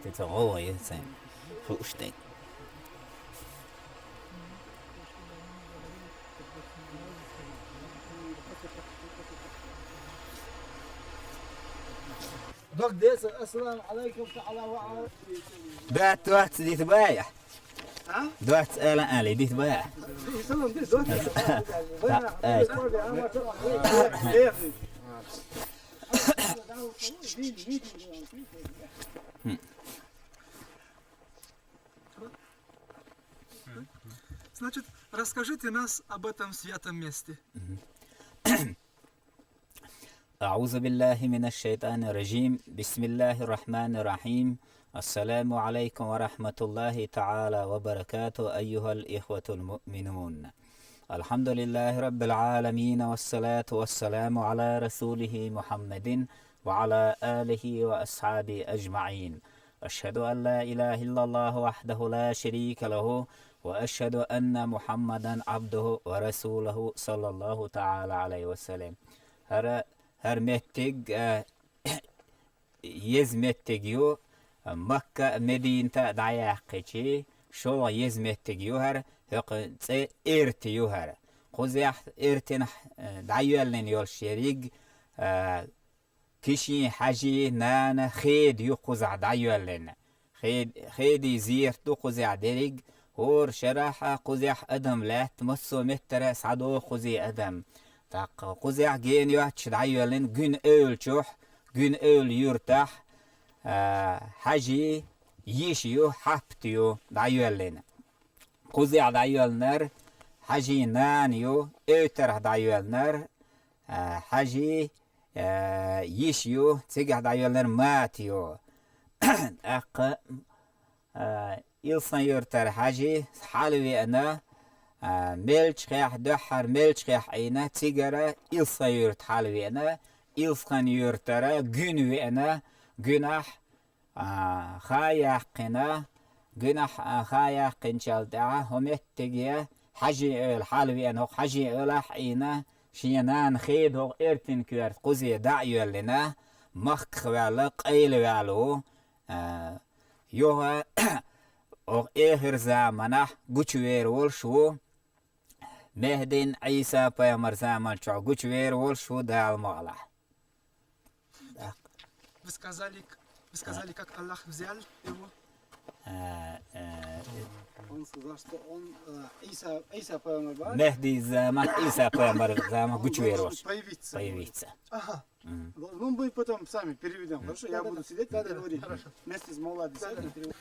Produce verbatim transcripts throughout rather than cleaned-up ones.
Ты целовал, я сам. Слушай. Дог деса, ассаламу алейкум, та'ала ва ала. Да, двадцать дит бая. А? Двадцать эла али дит бая. Салам, дит, двадцать. Да, э. Значит, расскажите нас об этом святом месте. أعوذ بالله من الشيطان الرجيم. بسم الله الرحمن الرحيم. السلام عليكم ورحمة الله تعالى وبركاته، أيها الإخوة المؤمنون. الحمد لله رب العالمين، والصلاة والسلام على رسوله محمد وعلى آله وأصحابه أجمعين. أشهد أن لا إله إلا الله وحده لا شريك له، وأشهد أن محمدا عبده ورسوله، صلى الله تعالى عليه وسلم. ХӀара, хӀара меттиг, э, еза меттиг ю, Макка, Медината дӀаяьккхича, шолгӀа еза меттиг ю хӀара, хӀокху цӀе Эрти ю хӀара. Кхузахь Эртинахь, э, дӀайоьллина йолуш ерриг, э, Кишин Хьаьжин нана Хеда ю кхузахь дӀайоьллина. Хед-, Хедин зерат ду кхузахь дерриг, хӀора шарахь кхузахь адам лаьтта, массо а меттара схьадогӀу кхузе адам. ТӀаккха кхузахь гена йоццуш дӀайоьллина Гуьна-Эвла чохь, Гуьна-Эвла юьртахь, а, Хьаьжин йиша ю, Хьапта ю дӀайоьллина. Кхузахь дӀайоьллинарг Хьаьжин нана ю, Эвтарахь дӀайоьллинарг, а, Хьаьжин, а, йиша ю, цигахь дӀайоьллинарг Мата ю. ТӀаккха, а, Илсхан-Юьртара Хьаьжи хьалавеана, а, Мелчхехь, дуьххьара Мелчхехь Ӏийна, цигара Илсхан-Юьрта хьалавеана, Илсхан-Юьртара Гуьна веана, Гуьнахь а, хан яьккхина, Гуьнахь, а, хан яьккхинчул тӀаьхьа хӀокху меттиге Хьаьжин-Эвла хьалавеана, хӀокху Хьаьжин-Эвлахь Ӏийна, шен нана Хеда хӀокху Эртин коьрта кхузе дӀа а йоьллина, махках ваьлла, къайлаваьлла ву. А, юха хӀокху эхар заманахь гучувер волуш ву, Мехьдин, Ӏийса-пайхамар заман чохь гучувер волуш ву Дала мукъалахь. Вы сказали, к-, вы сказали, как Аллах взял его? Э, э, Он сказал, что он, э, Иса, Иса пайгамбар, да? Мехьди заман, Ӏийса пайхамар заман гучувер волуш. Он должен появиться. Появиться. Ага. Мгм. Ну, мы потом сами переведём, хорошо? Я буду сидеть, надо говорить. Хорошо. Вместе с Мовлади сядем, переводим.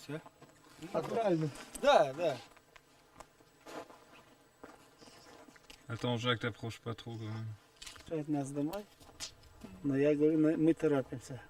Все? Отправили. Да, да. Attends, Jacques, t'approches pas trop quand même. Опять нас домой. Но я говорю, мы, мы торопимся.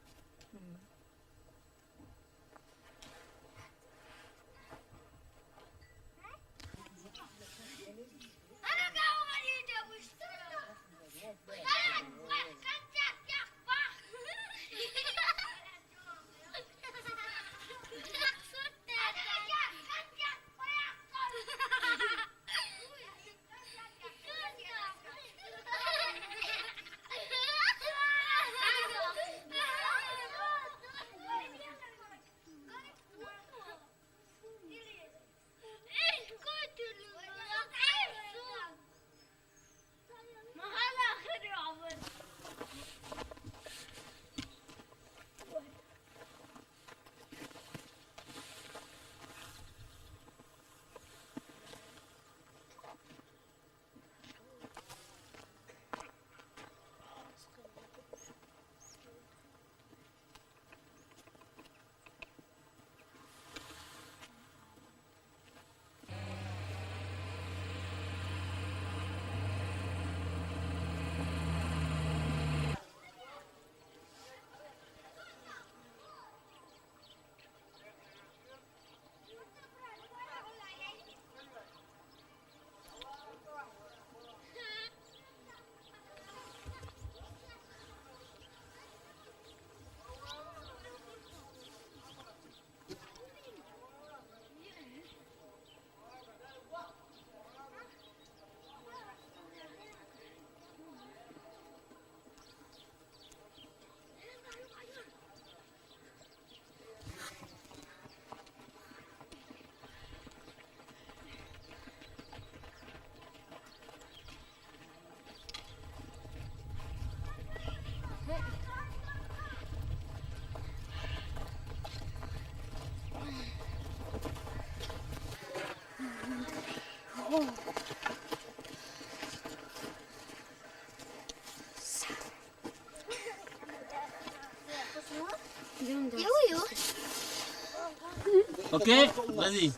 Ok, vas-y.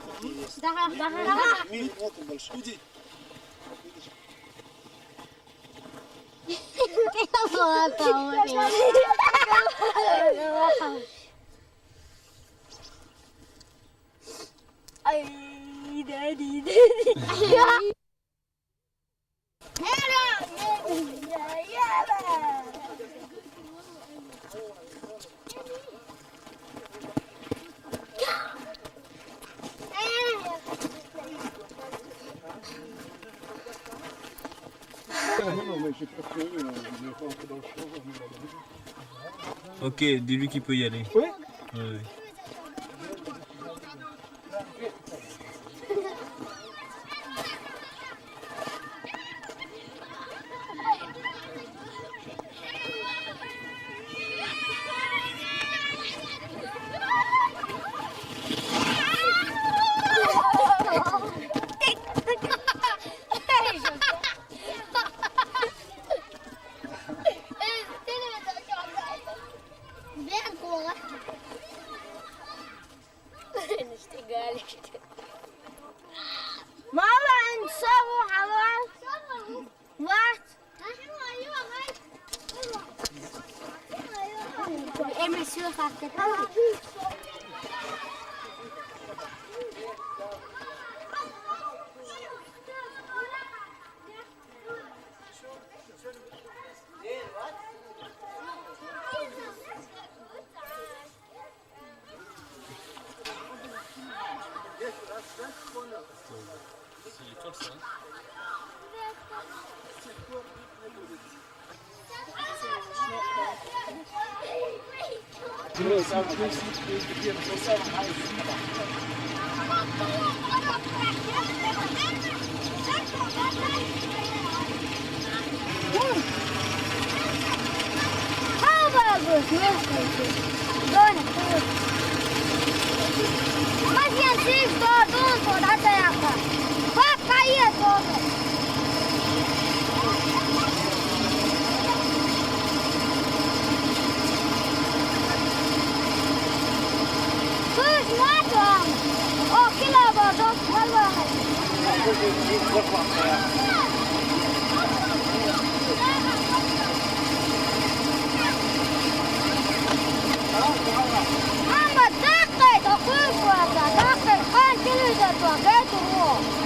Ay, daddy, daddy. Ok, dis-lui qu'il peut y aller. Oui. Ouais, ouais. ماما، انت صبر على الوقت. ايه، مسيو فاتت. C'est l'école, ça, hein ? Знате, ам, о, кило бо док, мало. Ама дакъе, дакъе, дакъе, кан кило да, дакъе, дакъе.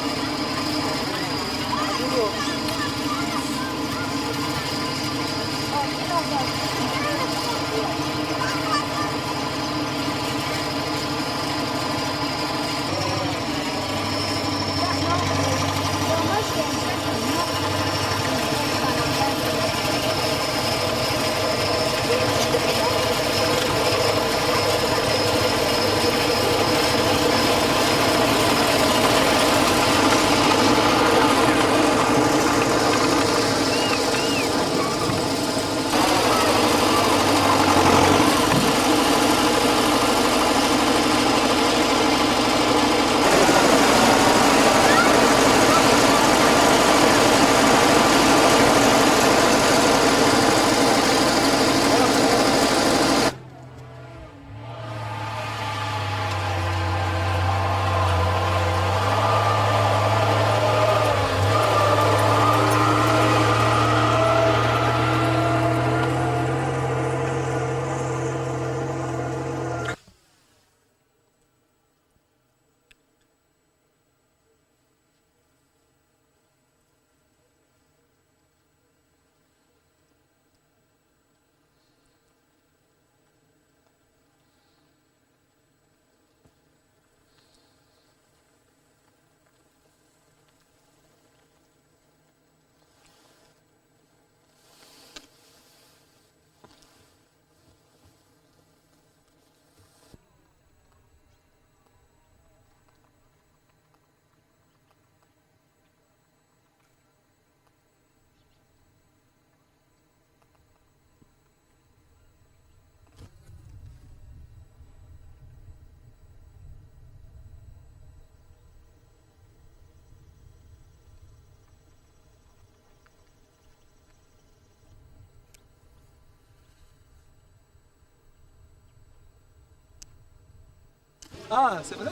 Ah, c'est vrai?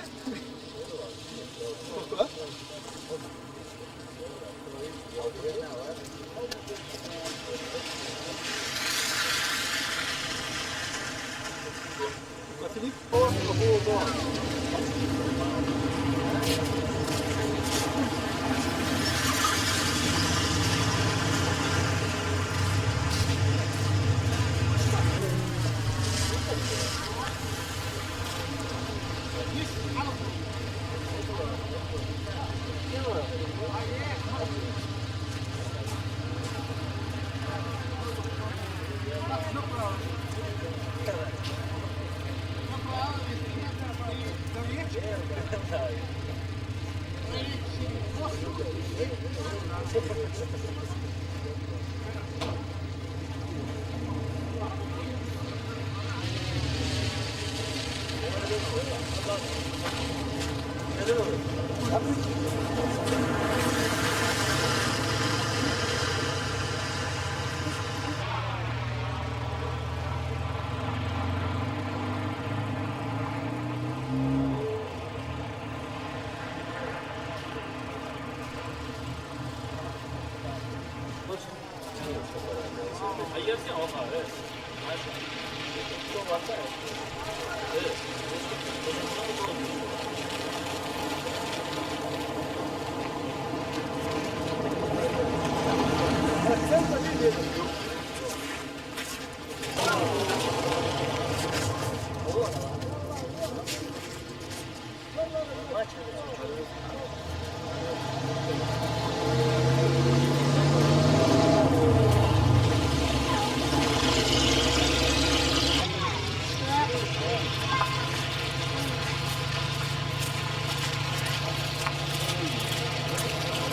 Pourquoi? T'as fini?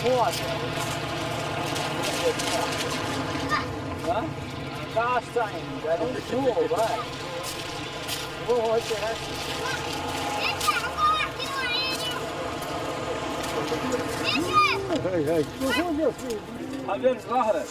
What? Huh? Last time, I don't know why. What was that? Hey, hey. Habían raras.